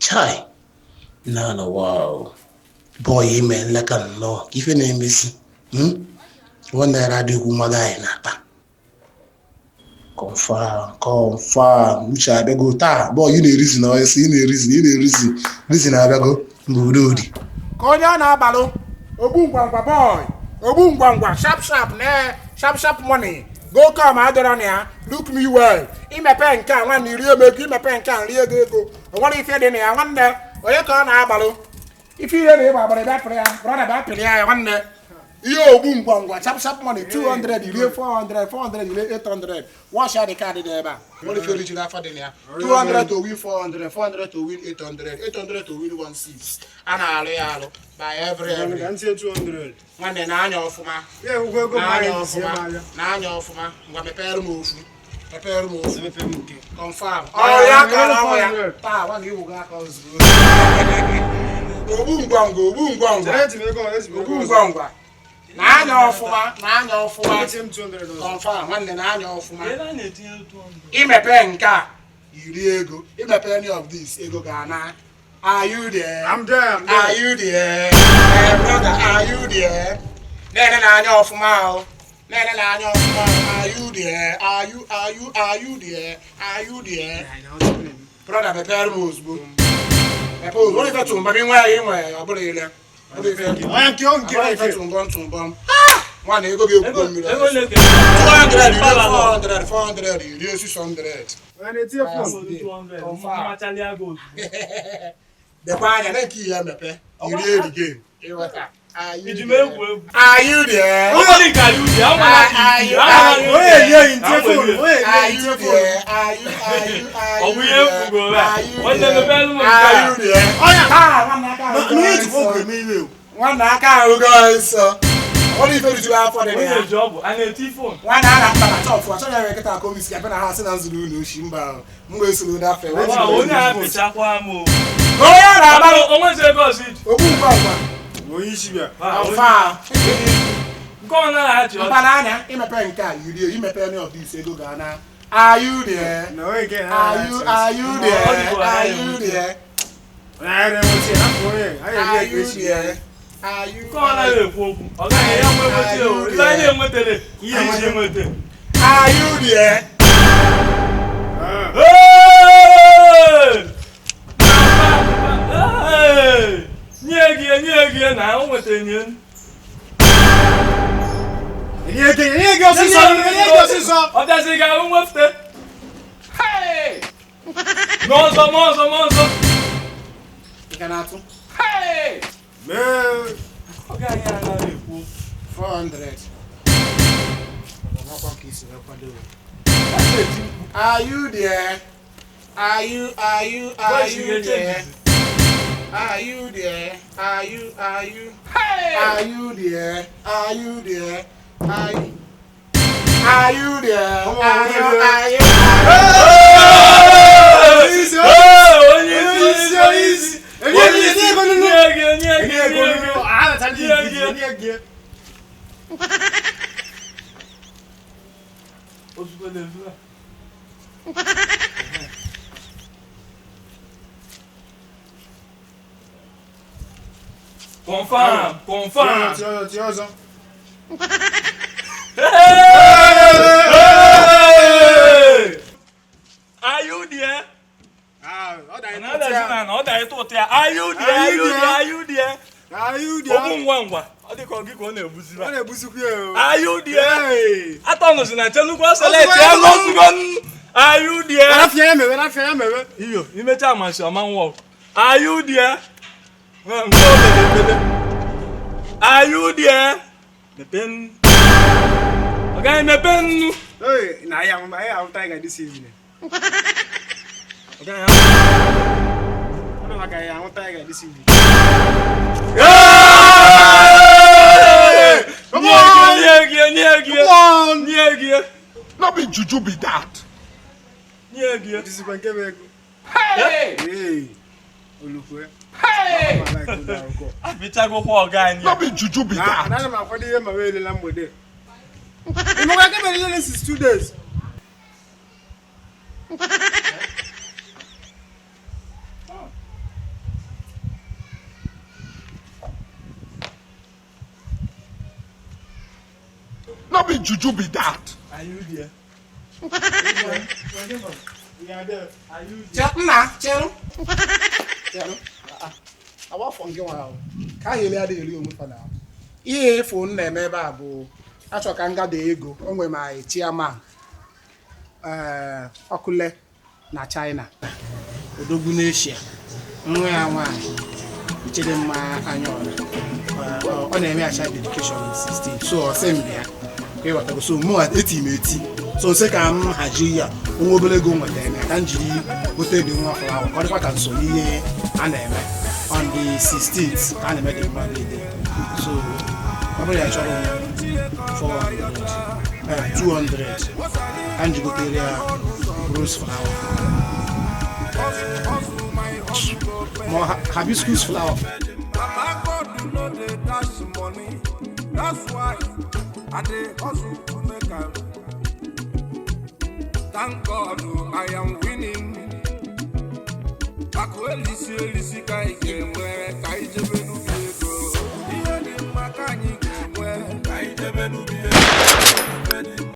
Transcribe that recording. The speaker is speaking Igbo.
Chai na na wow, boy, ime nleka nnọọ ka ife na-emezi. ₦1 adịghị nwa gị anyị na-ata. Confirm, confirm. Uche abịago taa. Boy, ị na-erizi na ọsọ, ị na-erizi, ị na-erizi rizi na-abịago mgbe udo dị. Ka onye ọ na-abalụ ogbu ngwangwa, boy, ogbu ngwangwa, sharp sharp na sharp sharp money go come adịrọ na ya. Look me well. Imepe nke a, nwanne, rie m ego. Imepe nke a, nrie ego ego. O nwere ife dị na ya, nwanne. Onye ka ọ na-abalụ ife ire na ịgba agbara? Bịa pịrị ya, brother, bịa pịrị ya, nwanne. Ihe ogbu ngwangwa, sharp sharp money, 200 rie 400, 400 rie 800. Wash ya, dị kaadị dị ebe a. Nwere ife orijiri afọ dị na ya. 200 to win 400, 400 to win 800, 800 to win 16. A na-alụ ya alụ by every. Ka m tinye 200. Nwanne, na-anya ọfụma. Ya ewukwa ego m. Na-anya anyị si ọfụma. ebe ahịa. Na-anya ọfụma. Ngwa, mepere m ofu, mepere m ofu. Emepe m nke. Confirm, ọ ya ka na ọnwụ ya 400. taa, nwanne, iwugo aka ozugbo. Ogbu ngwangwa, ogbu ngwangwa. Eji m ego, eji m ego Ogbu ọzọ. ngwangwa, na-anya ọfụma, na-anya ọfụma. Etinye m 200 ọzọ. Confirm, nwanne, na-anya ọfụma. Ebe a na-etinye 200. Imepe nke a, iri ego. Imepe any of this, ego ga-ana. Are you there? I'm there, I'm there. Are you there? Eh, brother, are you there? Na-ene n'anya ọfụma o. Na-ene n'anya ọfụma o. Are you there? Are you, are you, are you there? Are you there? Brother, mepere m ozugbo. Mepee ozugbo. Onye ife tụmbọm inwe ya, inwe ya, ọ bụrụ ile. Ọ bụrụ ife. Onye nke, nke, Ọ bụrụ ife nke. tụmbọm tụmbọm. Nwanne, ego ga-ekwugo mmiri. Ego na-eke. 200 iri 400, 400 iri 600. Onye na-etinye phone. 200. Mmachali agụ ozugbo. Dekwa anya na nke ihe mepe. Iri eri game. Ịghọta. Are you Iji m there? egwu egwu. Are you there? Ọ nwere nke anyị uche, Are you- Onye enye enyi ntinye phone. Onye enye Are enyi you ntinye phone. there? Are you, are you, are Ọ you bụ ihe there? mfugoro a. Are you Nwanne, there? mepere m nke Are a. you there? Ọnya. Ah, nwanne, aka ahụ Na onye ji gọọ phone nsọ. eme ihe o. Nwanne, aka ahụ gọọ nsọ. Ọ dị ife rijuru afọ dị na Onye ya. ji ọgwụ, a na-eti phone. Nwanne, a na-akpa na chọfụ achọghị enwe nkịta aka omisi abịa na ha sị na nzuru ụlọ oshi mba ahụ. M wee soro ndị afọ enwe. Wa, onye a pịchakwa m o. Onye a na-agbalụ O nwezi ego ọzọ iji. ogbu ngwa ngwa. Onye isi bịa. Wa, onye- Ọfa. Nke ọ naghị achị ọchị. Mpa n'anya, imepe nke a, yirie. Imepe any of this, ego ga na. Are you there? Na onye nke na. Are you, are you there? Are you there? Onye anyị na-enweta ya, hapụ onye. Anyị Are eri ego you echi. there? Are you Nke ọ naghị ekwu okwu. Ọ gaghị ya nwe enweta o. Ife anyị enwetere, ihe iji enweta. Are you there? Ah. Hey! Hey! Nye gị, nye gị na o nwetara nye. Enye ego, enye ego ọsịsọ, enye ego ọsịsọ. Ọ bịazị ga-ahụ nwefute. N'ọzọ, n'ọzọ, n'ọzọ. Ị ka na-atụ? Mee. Ọ gaghị anaghị ekwu okwu. 400. Ọgbakwa ka isi wee kwado. Are you there? Are you, are you, are Voice you ga-eche there? njizi. Are you there? Are you, are you? Are you there? Are you there? Are you? Are you there? Come on, Are you, we're are you? Onye isi, Hey, onye isi, onye onye isi, isi, onye isi. Enye ego, enye ego nunu. Nye gị, nye gị, Enye ego nye nunu. gị. A na-acha ndị Nye igi, gị. enye ego. Ozugbo na-ezu a. Confirm, confirm. Tinye ọzọ, tinye ọzọ. Hey! Are you there? Ah, ọ dara Na ịtụ adazi ya. na ọ dara ịtụ ụtụ ya. Are you there? Are you there? Are you there? Are you there? Ogbu ngwa ngwa. Ọ dị ka ọ gị ka ọ na-egbuzi Ọ ba. na-egbuzikwa ya o. Are you there? Hey! Atọ nọzi na chelukwa select ya n'ozugbo. Are you there? Were ya mewe, rafịa ya mewe. Iyo, imecha amasị ọma nwa. Are you there? Nke o mere ekpele. Are you there? Mepee nnu. Ọ gaghị emepe nnu. Hey, na anyị ahụ, anyị ahụ tiger this evening. Ọ gaghị ahụ. Ọ dị maka anyị ahụ tiger this evening. Hey! Come Nye on! gị, nye gị, nye gị. Come on! Nye gị. No be juju be that. Nye gị. Jisikwa nke bụ ego. Hey! Olukwe. Hey! Apịchagokwa ọga anyị. No be juju be Na that. anaghị m akwado ihe ma wee elela mgbede. Ị makwa nke mere ihe since 2 days. No be juju be that. Are you there? We are there. Are you there? Nna, chere. Chere. Awa afọ nke nwa ahụ. Ka ahụ eli adịghị eri onwe fa na. Ihe efu m na-eme ebe a bụ achọ ka m gada ego. O nwere my chairman. Ọkụle na China. Odogwu n'Asia. Nwa ya nwaanyị. Chidimma Anyaọra. Ọ na-eme acha dedication 16. So ọ sị m bịa. Ka ịghọtago. So mụ eti m eti. So nsị ka m hazie ya nwa obere ego m nwetara ya ka m jiri gote dị nwa flawa ka ọ dịkwa ka nso n'ihe a na-eme on the 16th ka a na-eme the nwa day. So ọ bụrụ ya chọrọ 400, 200 ka m ji gotere ya rose flower ma hibiscus flower. Baba God no dey dash money. That's why I dey hustle to make am. Thank God oh, I am winning. Akụ elisi elisi ka ị ga-enwe ka ijebe.